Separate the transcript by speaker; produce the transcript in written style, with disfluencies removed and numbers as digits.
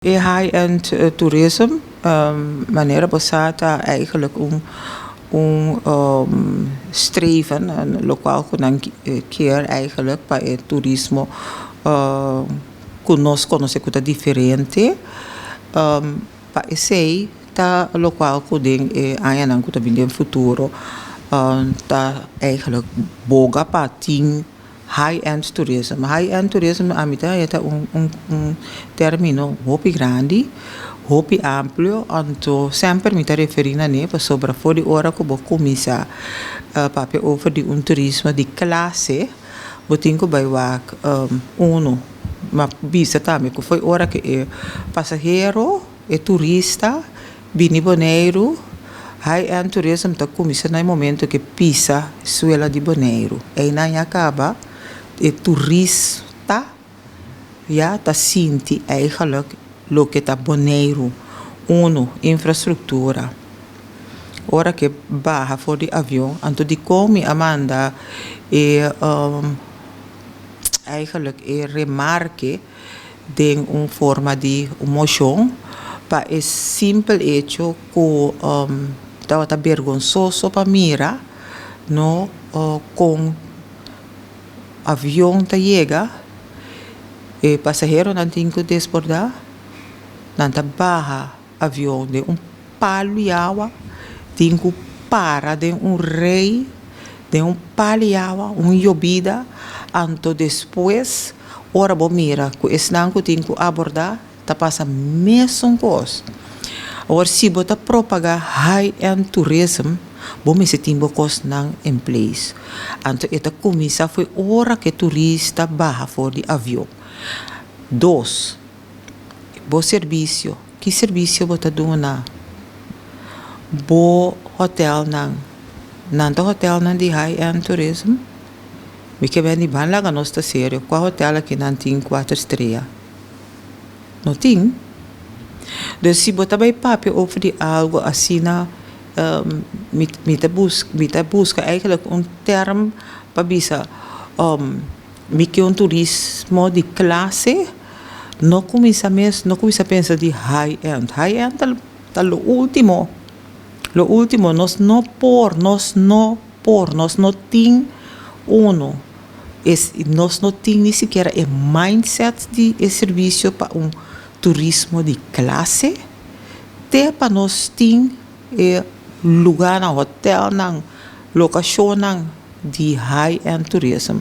Speaker 1: E high-end tourism, manera bo sa, ta eigenlijk un streven, lokual ku nan kier eigenlijk pa e turismo ku nos konosé ku ta diferente. Pa esei ta lokual ku den e añanan ku ta bin den futuro ta eigenlijk boga pa tin high-end tourism. High-end tourism ami ta un término hopi grandi, hopi amplio, anto semper mi ta referí na ne, pasobra for di ora ku bo kuminsá papia over di un turismo di klase, bo tin ku bai wak uno, ma bisa tambe ku for ora ku e pasahero, e turista bini Boneiru, high-end tourism ta kuminsá na momento ku pisa suela di Boneiru. Einan ya kaba e turista ya ta sinti eigenlijk loke ta Boneiru. Uno, infrastruktura. Ora ku baha for di avion, anto di kon a manda e eigenlijk e remarke den un forma di moshon pa e simpel hecho ku tabata bergonsoso pa mira no kon avion ta yega, e pasaheronan tin ku desbordá, nan ta baha avion den un palu di awa, tin ku para den un rei den un palu di awa, un yobida, anto despues ora bo mira ku esnan ku tin ku abordá ta pasa mesun kos. Awor, si bo ta propagá high-end tourism, bo mester tin bo kosnan in place. Anto e ta kuminsá for ora ku turista baha for di avion. Dos, bo servisio. Ki servisio bo ta duna? Bo hotelnan. Nan ta hotelnan di high-end tourism? Mi ke bai ban laga nos ta serio. Kua hotel akinan tin kuater strea? No tin. Dus si bo ta bai papia over di algu asina, mi ta buska eigenlijk un term pa bisa mi ke un turismo di klase, no kuminsá mes, no kuminsá pensa di high-end. High-end ta lo último. Lo último, nos no tin uno. Nos no tin ni sikiera e mindset di e servisio pa un turismo di klase. Te pa nos tin e lugánan, hotelnan, lokashonnan di high-end tourism.